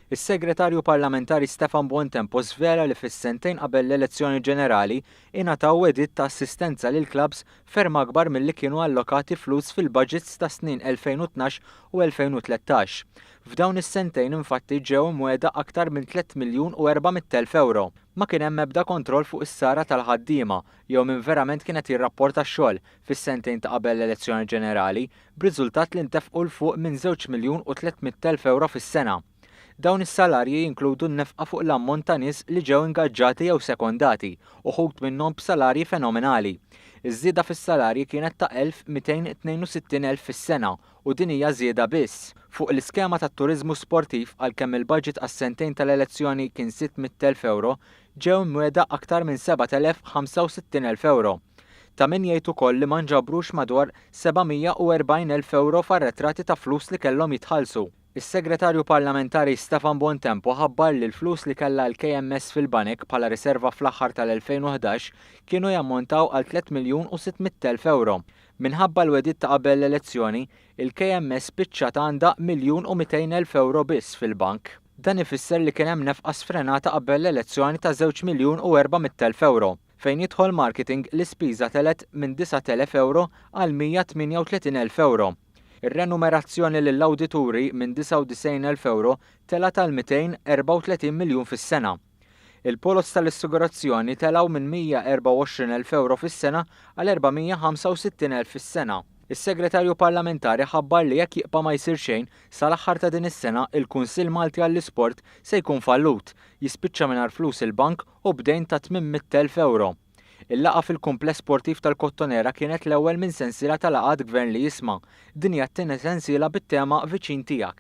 Is-Segretarju Parlamentari Stefan Buontempo żvela li fis-sentejn qabel l-elezzjoni ġenerali ingħataw wegħdiet ta' assistenza lill-klabbs ferm akbar milli kienu allokati flus fil-budgets tas-snin 2012 u 2013. F'dawn is-sentejn infatti ġew imwiegħda aktar minn 3 miljun u 400 elf ewro. Ma kien hemm ebda kontroll fuq is-sara tal-ħaddiema jew min verament kien qed jirrapporta x-xogħol fis-sentejn ta' qabel l-elezzjoni ġenerali, b'riżultat li ntefqu 'l fuq minn żewġ miljun u 300 elf ewro fis-sena. Dawn is-salarji jinkludu n-nefqa fuq l-ammont ta' nies li ġew ingaġġati jew sekondati, uħud minnhom b'salarji fenomenali. Iż-żieda fis-salarji kienet ta' 1,262 elf fis-sena u din hija żieda biss. Fuq l-iskema tat-turiżmu sportiv, għalkemm il-budget għas-sentejn tal-elezzjoni kien 600,000 ewro, ġew imwiegħda aktar minn 7,065 elf ewro. Ta' min jgħid ukoll li ma nġabrux madwar 740 elf ewro f'arretrati ta' flus li kellhom jitħallsu. Is-Segretarju Parlamentari Stefan Buontempo ħabbar li l-flus li kellha l-KMS fil-banek bħala riserva fl-aħħar tal-2011 kienu jammontaw għal 3 miljun u 600 elf ewro. Minħabba l-wegħdiet ta' qabel l-elezzjoni, il-KMS spiċċat għandha miljun u 200 elf ewro biss fil-bank. Dan ifisser li kien hemm nefqa sfrenata qabel l-elezzjoni ta' żewġ miljun u 400 elf ewro. Fejn jidħol marketing, l-ispiża telgħet minn 9,000 ewro għal 138 elf ewro. Ir-renumerazzjoni lill-awdituri minn 99 elf ewro telgħet għal 234 miljun fis-sena. Il-poloz tal-assigurazzjoni telgħu minn 124 elf ewro fis-sena għal 465 elf fis-sena. Is-Segretarju Parlamentari ħabbar li jekk jibqa' ma jsir xejn, sal-aħħar ta' din is-sena il-Kunsill Malti għall-Isport se jkun fallut, jispiċċa mingħajr flus il-bank u b'dejn ta' 800 elf ewro. Il-laqgħa fil-Kumpless Sportiv tal-Kottonera kienet l-ewwel minn sensiela ta' laqgħat Gvern li Jisma'. Din hija t-tieni sensiela bit-tema Viċin Tiegħek.